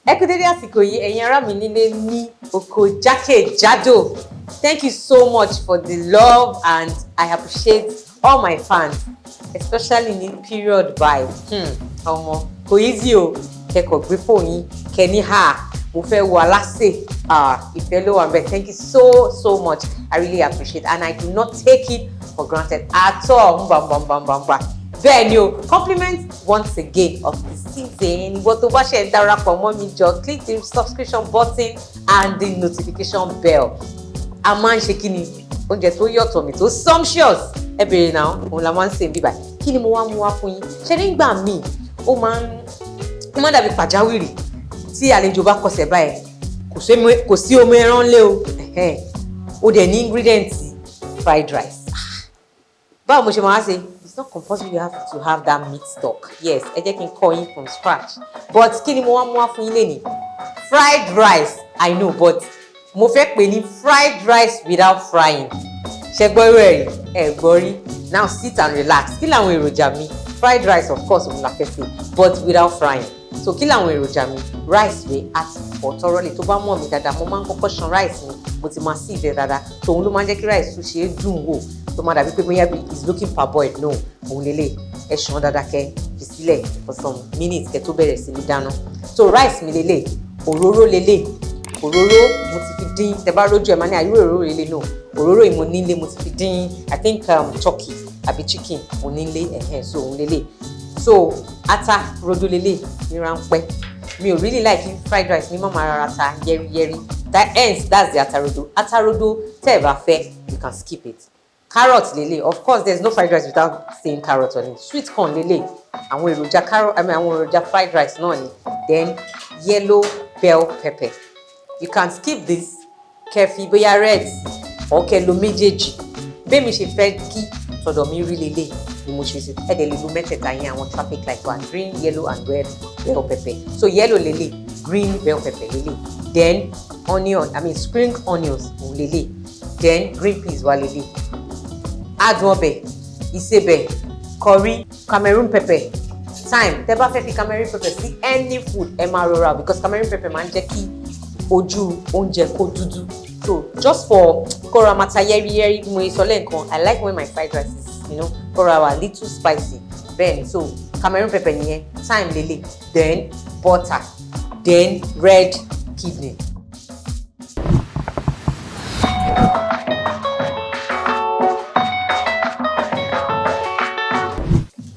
Ẹ kú dédé àsìkò yìí, ẹ̀yin ará mi nílé ní oko jákèjádò. Thank you so much for the love and I appreciate all my fans, especially ní period by ọmọ kò easy o. Kẹ́kọ̀ọ́ gbé fóònù yín kẹ́ni ha, mo fẹ́ wo Alásè. Ah, ìfẹ́ ló wà ńbẹ̀. Thank you so so much. I really appreciate and I do not take it for granted at all. Ngbàngbàngbàngbà bẹ́ẹ̀ ni o. Compliment once again of the season. Ìwọ tó bá ṣe ń darapọ̀ mọ́ mi, jọ click the subscription button and the notification bell. A máa ń ṣe kí ni? Oúnjẹ tó yọ̀tọ̀ mi, tó sumptuous. Ẹ bèrè náà, òun la máa ń sè ń bíbà. Kí ni mo wá mú wá fún yín? Ṣe nígbà míì ó máa ń dàbí pàjáwìrì tí àlejò bá kọsẹ̀ báyìí, kò sí omi ẹran lé o, ó dẹ̀ ní ingredient fried rice. Báwo mo ṣe máa ṣe? It's not compulsory you have to have that meat stock. Yes, ẹ jẹ́ kí n kọ́ yín from scratch. But kí ni mo wá mú wá fún yín lénìí? Fried rice, I know, but mo fẹ́ pè ní fried rice without frying. Ṣe gbọ́ irú ẹ̀ rí? Ẹ gbọ́ rí. Now sit and relax. Kí làwọn èròjà mi? Fried rice, of course, òun la fẹ́ ṣe, but without frying. So kí làwọn èròjà mi? Rice rẹ̀ àti fọ̀ thoroughly. Tó bá mọ̀ mí dáadáa, mo máa ń kọ́kọ́ ṣan rice mi, mo ti máa sieve ẹ̀ dáadáa. So òun ló máa ń jẹ́ kí rice tún ṣe é dùn wò, tó máa dàbí pé bóyá bí is looking parboiled. No, òun lélẹ̀. Ẹ ṣan dáadáa, kẹ́ fi sílẹ̀ for some minutes kẹ́ tó bẹ̀rẹ̀ sí ní dáná. So rice mi lélẹ̀, òróró lélẹ̀. Òróró mo ti fi dín. Tẹ́ bá rójú ẹ̀, máa ní àyúrò òróró lélẹ̀. No, òróró yìí mo nílé, mo ti fi dín, I think turkey àbí chicken mo nílé ẹ̀hẹ́n. So òun lélẹ̀. So ata rodo lélẹ̀ ní ráńpẹ́. Mi ò really like fried rice mi má máa rárá ta yẹ́rìyẹ́rì. That ends, that's the ata rodo. Ata rodo, tẹ́ ẹ bá fẹ́, you can skip it. Carrot lélẹ̀. Of course, there's no fried rice without saying carrot on it. Sweet corn lélẹ̀. Àwọn èròjà carrot, I mean, àwọn èròjà fried rice náà ni. Then yellow bell pepper, you can skip this, kẹ́ fi bóyá red or kẹ́ lo méjèèjì. Bẹ́ẹ̀ ṣe fẹ́ kí tọ̀dọ̀ mi rí lélẹ̀ ni mo ṣe ṣe. Ẹ dẹ̀ lè lo mẹ́tẹ̀ẹ̀ta yẹn. Àwọn traffic light wa, green, yellow and red bell pepper. So yellow lélẹ̀, green bell pepper lélẹ̀, then onion, I mean spring onions, òun lélẹ̀, then green peas wà lélẹ̀, adùn ọbẹ̀, ìsebẹ̀, curry, Cameroon pepper, thyme. Tẹ́ bá fẹ́ fi Cameroon pepper sí any food, ẹ máa rọra, because Cameroon pepper máa ń jẹ́ kí ojú oúnjẹ kó dúdú. So just for kóra máa ta yẹ́rìyẹ́rì bí mo sọ lẹ́ẹ̀kan, I like when my fried rice is kóra wà little spicy. Bẹ́ẹ̀ ni. So Cameroon pepper nìyẹn, thyme lélẹ̀, then butter, then red kidney.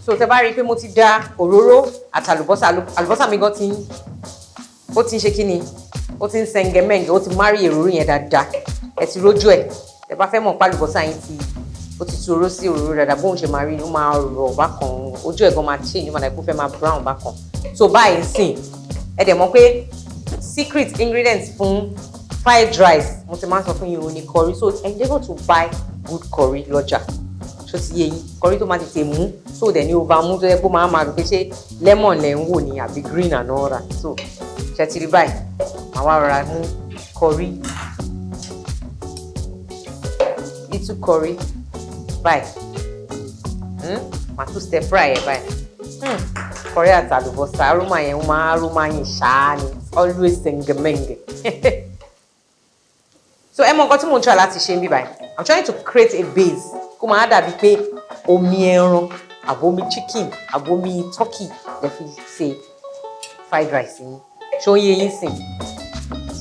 So tẹ́ bá rí i pé mo ti da òróró àtàlùbọ́sà, àlùbọ́sà mi gan ti ń, ó ti ń ṣe kí ni, ó ti ń sẹ̀ǹgẹ̀mẹ̀ǹgẹ̀, ó ti marry òróró yẹn dáadáa. Ẹ ti rójú ẹ̀. Tẹ́ bá fẹ́ mọ̀ pé àlùbọ́sà yín ti, ó ti tu oró sí òróró dáadáa, bóun ṣe máa rí, ó máa rọ̀ bákan, ojú ẹ̀ gan máa change, ó máa dàbí pé ó fẹ́ máa brown bákan. So báyìí ń sìn, ẹ dẹ̀ mọ̀ pé secret ingredient fún fried rice, mo ti máa ń sọ fún yín, òun ni curry. So endeavour to buy good curry lọ́jà. Ṣó ti yé yín? Curry tó máa tètè mú, so dẹ̀ ní over mú, tó yẹ kó máa máa rò pé ṣé lemon lẹ̀ ń wò ní àbí green and all that. So ṣe ti rí báyìí? Màá wá rọra mú curry, little curry báyìí. Màá tún stir fry ẹ̀ báyìí. Curry àti àlùbọ́sà, aroma yẹn, ó máa aroma yín ṣáá ni, always sẹ̀ǹgẹ̀mẹ̀ǹgẹ̀. So ẹ mọ nǹkan tí mo ń try láti ṣe ń bí báyìí? I'm trying to create a base kó máa dàbí pé omi ẹran àbomi chicken àbomi turkey lè fi ṣe fried rice yín. Ṣó ń yé yín sìn?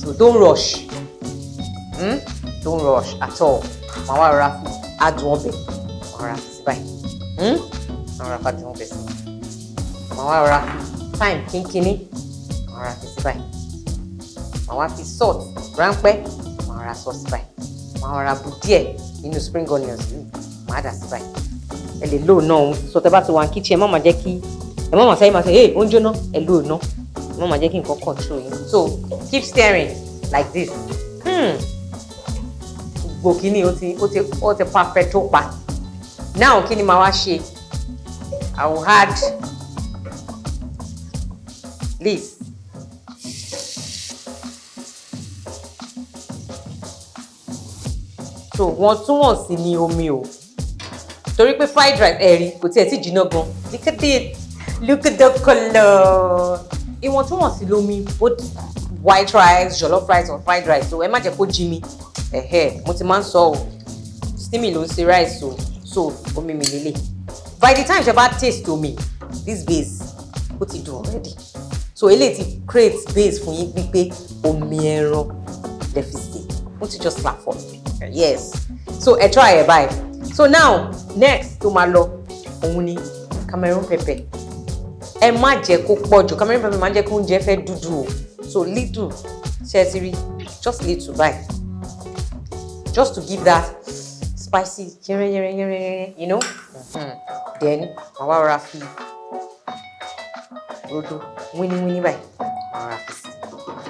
So don't rush, Don't rush at all. Màá wá rọra fi adùn ọbẹ̀, màá rọra fi sí báyìí. Màá rọra fi adùn ọbẹ̀ sí. Màá wá rọra fi thyme kínkínní, màá rọra fi sí báyìí. Màá wá fi salt ráńpẹ́, màá rọra sọ sí báyìí. Màá rọra bu díẹ̀ nínú spring onions yìí, màá dà sí báyìí. Ẹ lè lò náà. Sọ tẹ bá ti wà ní kitchen, ẹ má máa jẹ́ kí ẹ má máa sẹ́yìn máa sọ hey, ó ń jóná. Ẹ lò náà, ẹ má máa jẹ́ kí nǹkan control yín. So keep stirring like this. Gbogbo kínní ó ti perfect tó pa. Now kí ni màá wá ṣe? I will add this. So wọ́n túnwọ̀nsì ní omi o, torí pé fried rice, ẹ̀rí kò tiẹ̀ tí jiná gan. Look at it, look at the colour. Ìwọ̀ntúnwọ̀nsì lomi, both white rice, jollof rice or fried rice. So ẹ má jẹ́ kó jí mi. Ẹ̀hẹ́, mo ti máa ń sọ o, steaming ló ń ṣe rice o. So omi mi lélẹ̀. By the time ṣe bá taste omi, this base ó ti dùn already. So eléyìí ti create base fún yín pípé omi ẹran lẹ fi sè. Won't you just clap for me? Yes. So ẹ try ẹ báyìí. So now, next tó máa lọ òun ni Cameroon pepper. Ẹ má jẹ́ kó pọ̀ jù. Cameroon pepper máa ń jẹ́ kó oúnjẹ fẹ́ dúdú o. So little, ṣe é ti rí? Just little báyìí, just to give that spicy yẹrẹ yẹrẹ yẹrẹ yẹrẹ. Then màá wá rọra fi rodo wíníwíní báyìí, màá rọra fi sí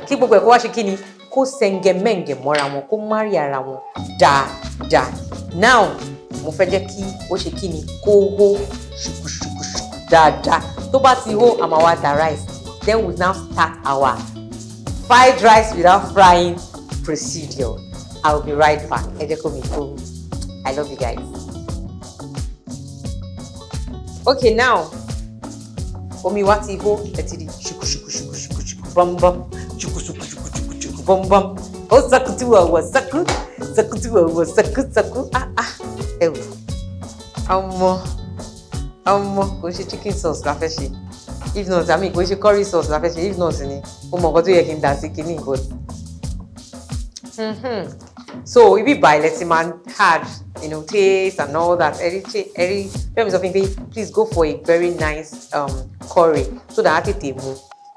kí gbogbo ẹ̀ kó wá ṣe kí ni, kó sẹ̀ǹgẹ̀mẹ̀ǹgẹ̀ mọ́ra wọn, kó marry ara wọn dáadáa. Now mo fẹ́ jẹ́ kí ó ṣe kí ni, kó hó ṣùkùṣùkùṣùkù dáadáa. Tó bá ti hó, a máa wá da rice. Then we now start our fried rice without frying procedure. I will be right back. Ẹ jẹ́ kó mi kó. I love you guys. Okay, now omi wa ti hó. Ẹ ti di ṣùkùṣùkùṣùkùṣùkù bọ́m̀bọ́m, ṣùkùṣùkùṣùkùṣùkù bọ́m̀bọ́m. Ó sọkùtù wọ̀wọ̀ sọkù sọkùtù wọ̀wọ̀ sọkù sọkù. Ah ah, ẹ wò, ọmọ ọmọ, kò ṣe chicken sauce la fẹ́ ṣe. If not, I mean, kò ṣe curry sauce la fẹ́ ṣe. If not ni ó mọ nǹkan tó yẹ kí n dà sí kinní, but so ibi ìbàlẹ̀ ti máa add taste and all that. Ẹ̀rí ẹ̀rí bẹ́ẹ̀ mi sọ fún mi pé please go for a very nice curry so that á tètè mu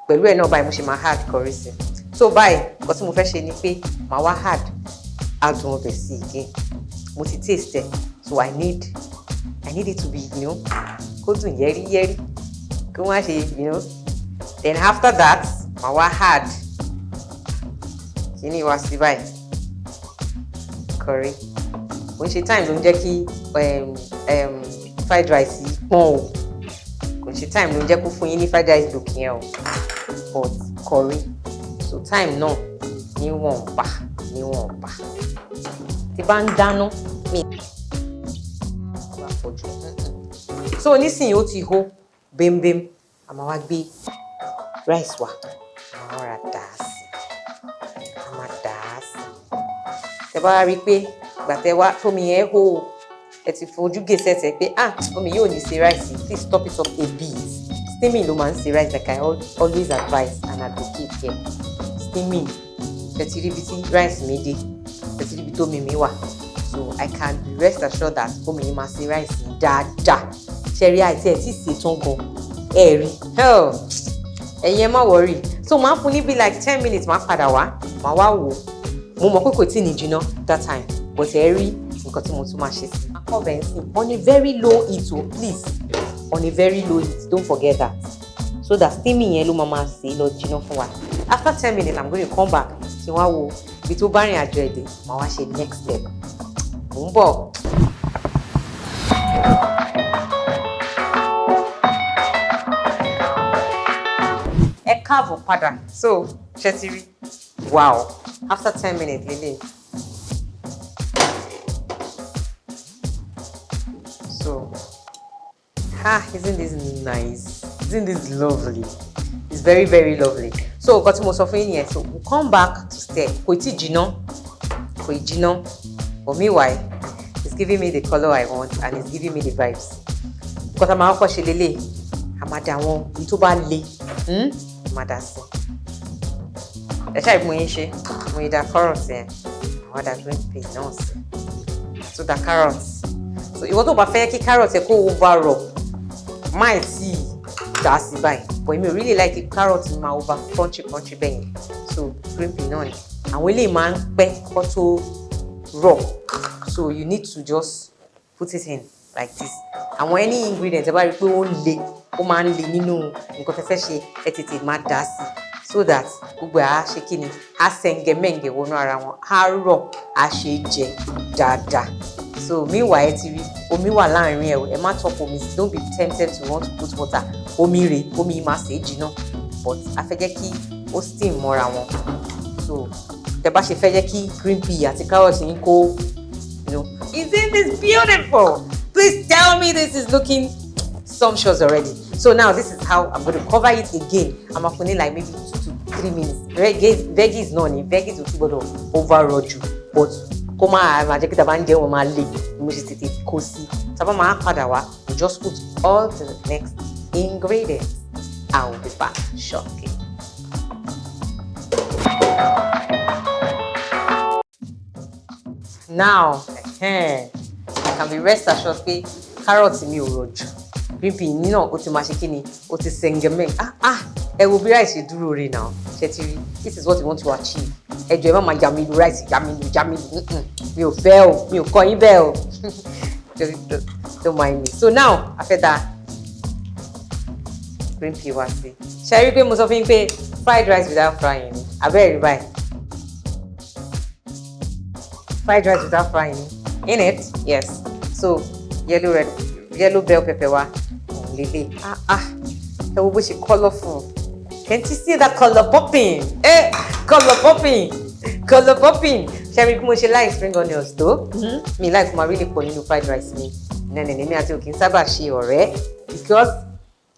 pẹ̀lú ẹ̀ náà. Báyìí mo ṣe máa add curry sí. So báyìí, nǹkan tí mo fẹ́ ṣe ni pé màá wá add adùn ọbẹ̀ sí again. Mo ti taste ẹ̀, so I need it to be kó dùn yẹ́rí yẹ́rí, kó má ṣe. Then after that, màá wá add kíní wá sí báyìí, curry. Kò ń ṣe thyme ló ń jẹ́ kí fried rice yìí pọ́n o. Kò ń ṣe thyme ló ń jẹ́ kó fún yín ní fried rice look yẹn o, but curry. So thyme náà níwọ̀nba níwọ̀nba. Tí bá ń dáná mi bá pọ̀ jù. So nísìnyí ó ti hó bẹ́m̀bẹ́m. A máa wá gbé rice wa, a máa rọra dà á sí, a máa dà á sí. Tẹ bá rí i pé gbàtẹ wá tómi yẹn hó o, ẹ ti fojú gèsè ẹsẹ pé ah, omi yóò ní ṣe rice, please stop it up a bit. Steaming ló máa ń ṣe rice, like I always advise and advocate here. Steaming. Ẹ ti rí ibi tí rice mi dé, ẹ ti rí ibi tó mi mi wà. So I can be rest assured that omi yìí máa ṣe rice yìí dáadáa. Ṣe rí àìtí ẹ tí ì ṣe tán gan, ẹ rí ẹ̀yin, ẹ má worry. So máa fún ní bí like 10 minutes, máa padà wá, máa wá wò ó. Mo mọ̀ pé kò tí ì ní jiná that time, but ẹ rí nǹkan tí mo tún máa ṣe sí. Akọ́bẹ̀ ń sìn on a very low heat o. Please, on a very low heat, don't forget that, so that steaming yẹn ló máa máa sè é lọ jiná fún wa. After 10 minutes, I'm going to come back kí wọ́n á wo ibi tó bá rìn àjò ẹ̀dẹ̀, màá wá ṣe next step. Mò ń bọ̀. Ẹ káàbọ̀ padà. So ṣe ti rí? Wow, after 10 minutes lélẹ̀. So ah, isn't this nice? Isn't this lovely? It's very, very lovely. So nǹkan tí mo sọ fún yín yẹn. So we come back to stir. Kò tí jiná, kò ì jiná, but meanwhile it's giving me the colour I want and it's giving me the vibes. Nǹkan tá a máa kọ́kọ́ ṣe lélẹ̀, a máa da àwọn èyí tó bá le, a máa dà sí. Ẹ ṣáà mú yín ṣe mo yí da carrot yẹn, àwọn da green pea náà sí, tó da carrot. So ìwọ tó bá fẹ́ kí carrot yẹ kó over raw, máì tí dà sí báyìí, but èmi ò really like carrot máa over crunchy crunchy bẹ́ẹ̀ yẹn. So green pea náà ni. Àwọn eléyìí máa ń pẹ́ kó tó raw, so you need to just put it in like this. Àwọn any ingredient ẹ bá rí i pé ó ń le, ó máa ń le nínú nǹkan tẹ́ fẹ́ ṣe, ẹ tètè máa dà sí so that gbogbo ẹ̀ á ṣe kí ni, á sẹ̀ǹgẹ̀mẹ̀ǹgẹ̀ wọnú ara wọn, á rọ̀, á ṣe é jẹ dáadáa. So meanwhile, ẹ ti rí omi wà láàrin ẹ o. Ẹ má top omi sí. Don't be tempted to want to put water. Omi rè, omi yìí máa ṣe é jiná, but a fẹ́ jẹ́ kí ó steam mọ́ra wọn. So tẹ́ bá ṣe fẹ́ jẹ́ kí green pea àti carrot yín kó. Isn't this beautiful? Please tell me this is looking sumptuous already. So now this is how I'm going to cover it again. I'm gonna ní like maybe 2 to 3 minutes. Veggies náà ni, veggies ò tún gbọdọ̀ over rọ̀ jù, but kó máa jẹ́ kí tàbá ń jẹ́ wọn máa le ni mo ṣe tètè kó sí. Tàbá máa padà wá, we just put all the next ingredients. I will be back shortly. Now, I can be rest assured pé carrot mi ò rọ̀ jù, green pea ní náà ó ti máa ṣe kí ni, ó ti sẹ̀ǹgẹ̀mẹ̀. Ah ah, ẹ wo bí rice ṣe dúró re náà. Ṣe ti rí? This is what we want to achieve. Ẹ jọ̀ọ́, ẹ má máa yà mí lu rice, yà mí lu, yà mí lu. Mi ò fẹ́ o, mi ò kọ́ yín bẹ́ẹ̀ o. Don't mind me. So now, a fẹ́ da green pea wá sí. Ṣe rí pé mo sọ fún yín pé fried rice without frying ni? Abẹ́rẹ́ rí báyìí, fried rice without frying in it. Yes, so yellow, red, yellow bell pepper wa òun lélẹ̀. Ah ah, ẹ wo bó ṣe colourful. Can't you see that colour popping? Eh, colour popping, colour popping. Ṣe rí bí mo ṣe like spring onions tó? Mi like kó máa really pọ̀ nínú fried rice mi. Nẹ́nẹ̀ ní àti òkè ń sábà ṣe ọ̀rẹ́, because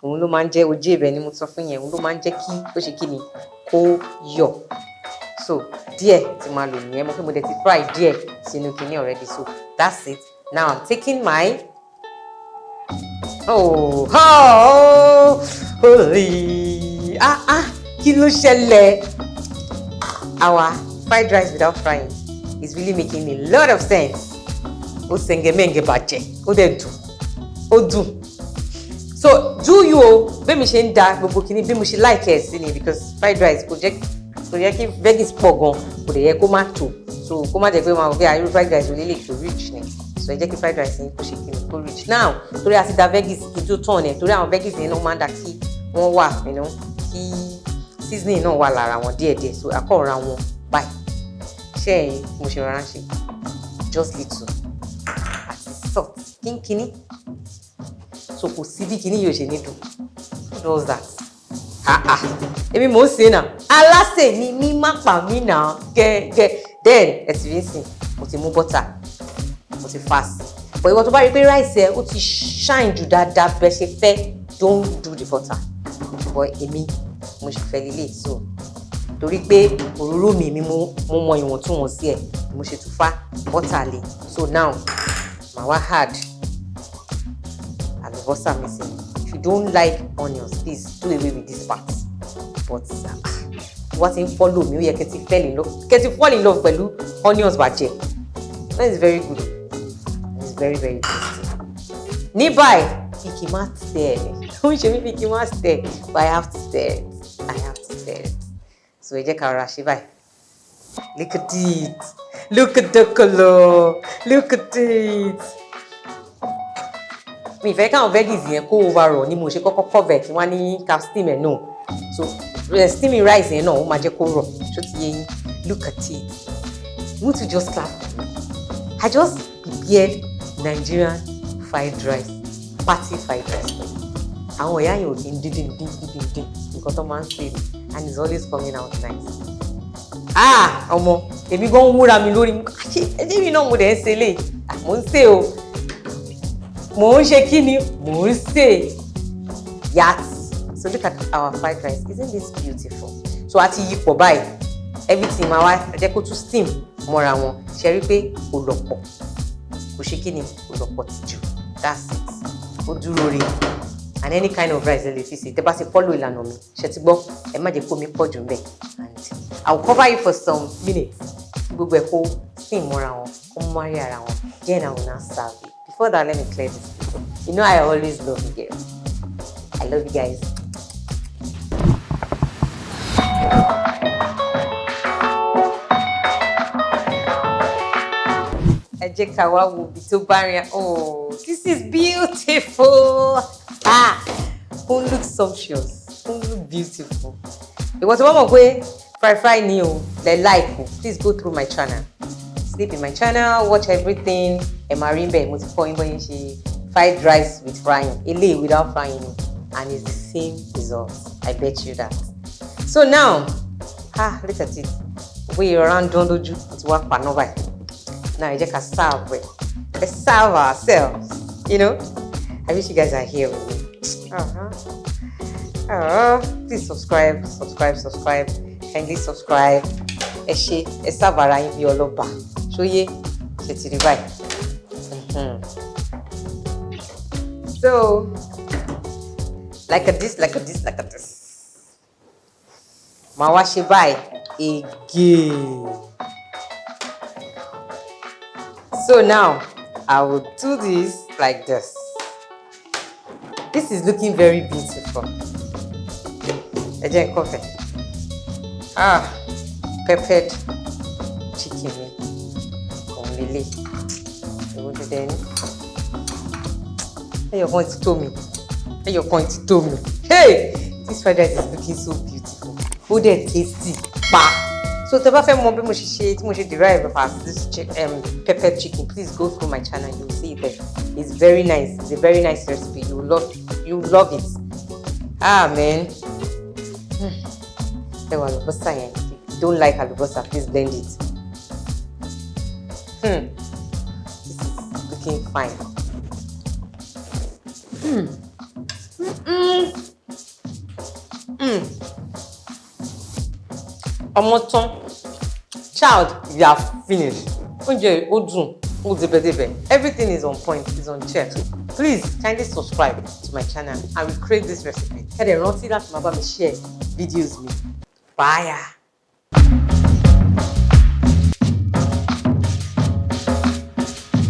òun ló máa ń jẹ́ ojú ibẹ̀ ni mo sọ fún yẹn, òun ló máa ń jẹ́ kí ó ṣe kí ni, kó yọ̀. So díẹ̀ tí máa lò nìyẹn. Mo pé mo dẹ̀ ti fry díẹ̀ sínú kinní already, so that's it. Now I'm taking my oh, holy, ah ah, kí ló ṣẹlẹ̀? Our fried rice without frying is really making a lot of sense. Ó sẹ̀ǹgẹ̀mẹ̀ǹgẹ̀ bàjẹ́, ó dẹ̀ dùn, ó dùn. So do you o, bí mi ṣe ń da gbogbo kinní, bí mo ṣe like ẹ̀ sí ni, because fried rice kò jẹ́, kò yẹ kí veggies pọ̀ gan, kò dẹ̀ yẹ kó má tó. So kó má jẹ́ pé máa wọ pé irú fried rice ò lè lè tó rich ni. So ẹ jẹ́ kí fried rice yín kó ṣe kí ni, kó rich. Now, torí a ti da veggies kí n tó tàn ẹ̀, torí àwọn veggies yẹn náà máa ń da kí wọ́n wà, kí seasoning náà wà lára wọn díẹ̀díẹ̀. So àkọ́ra wọn báyìí, ṣé ẹ̀yin mo ṣe rọra ń ṣe just little àti salt kínkínní. So kò sí bí kíní yóò ṣe ní dùn. Who does that? Ah ah, èmi mò ń ṣe náà, alásè ni mí, má pa mí náà gẹ́gẹ́. Then ẹ ti rí sìn, mo ti mú butter, mo ti fa sí. But ìwọ tó bá rí pé rice ẹ ó ti shine jù dáadáa bẹ́ẹ̀ ṣe fẹ́, don't do the butter. But èmi mo ṣe fẹ́ lílé, so torí pé òróró mi mo mọ ìwọ̀ntúnwọ̀nsí ẹ̀, mo ṣe tún fa butter lé. So now, màá wá add àlùbọ́sà mi sí. If you don't like onions, please do away with this part. But wọ́n ti ń follow mi, ó yẹ kẹ́ ti fall in love, kẹ́ ti fall in love pẹ̀lú onions bàjẹ́. That is very good. It's very, very tasty. Ní báyìí, bí kì í má stir ẹ̀, ó ń ṣe mí bí kì í má stir, but I have to stir it, I have to stir it. So ẹ jẹ́ ká rọra ṣe báyìí. Look at it, look at the colour, look at it. Mi ìfẹ́ káwọn veggies yẹn kó over rọ̀ ni mo ṣe kọ́kọ́ cover kí wọ́n ní ká steam ẹ̀ náà. So steaming rice yẹn náà, ó máa jẹ́ kó rọ̀. Ṣó ti yé yín? Look at it. Want to just clap for me? I just prepared Nigerian fried rice, party fried rice for you. Àwọn ìyá yẹn ò kí ń dín dín dín dín dín, nǹkan tó máa ń sè ní, and it's always coming out nice. Ah, ọmọ, èmi gan ń wúra mi lórí. Ṣé ẹjẹ́ mi náà mo dẹ̀ ń ṣe lè? Mò ń sè o, mò ń ṣe kí ni, mò ń sè yàtì. So look at our fried rice. Isn't this beautiful? So a ti yí pọ̀ báyìí, everything máa wá jẹ́ kó tún steam mọ́ra wọn. Ṣe rí pé kò lọ̀pọ̀, kò ṣe kí ni, kò lọ̀pọ̀ tì jù. That's it. Ó dúró re, and any kind of rice ẹ lè fi sè tẹ́ bá ti follow ìlànà mi. Ṣe ti gbọ́? Ẹ má jẹ́ kó mi pọ̀ jù ńbẹ̀, and I will cover it for some minutes, gbogbo ẹ̀ kó steam mọ́ra wọn, kó marry ara wọn. Then I will now serve it. Before that, let me clear this plate. You know I always love you guys. I love you guys. Ẹ jẹ́ ká wá wo ibi tó bá rìn. Oh, this is beautiful. Ah, ó look sumptuous, ó look beautiful. Ìwọ tí wọ́n mọ̀ pé fry fry ni o lẹ like o, please go through my channel, sleep in my channel, watch everything. Ẹ máa rí bẹ́ẹ̀, mo ti kọ́ yín bóyá ṣe fried rice with frying, eléyìí without frying ni, and it's the same result, I bet you that. So now, ah, look at it, bóyá ìrora ń dán lójú, mo ti wá paná báyìí. Now ẹ jẹ́ ká serve ẹ̀. Let's serve ourselves. I wish you guys are here with me. Please subscribe, subscribe, subscribe. Kindly subscribe. Ẹ ṣe, ẹ sábàárà yín bí ọlọ́ba ṣóyé ṣe ti rí báyìí. So like a this, like a this, like a this, màá wá ṣe báyìí again. So now I will do this like this. This is looking very beautiful. Ẹ jẹ́ n kọ́fẹ̀. Ah, peppered chicken mi òun lélẹ̀. Èwo dídẹ ní ẹyọ kan ti tó mi, ẹyọ kan ti tó mi. Hey, this fried rice is looking so beautiful. Ó dẹ̀ tasty pa. So tẹ́ bá fẹ́ mọ bí mo ṣe ṣe, tí mo ṣe derive as this peppered chicken, please go through my channel, you will see it there. It's very nice. It's a very nice recipe. You will love it. Ah man, ẹ wà àlùbọ́sà yẹn. If you don't like àlùbọ́sà, please blend it. This is looking fine. Ọmọ tán, child, you are finished. Oúnjẹ ó dùn, ó débẹ̀débẹ̀. Everything is on point, is on check. Please kindly subscribe to my channel and recreate this recipe. Ẹ dẹ̀ rántí láti máa bá mi share videos mi. Bye.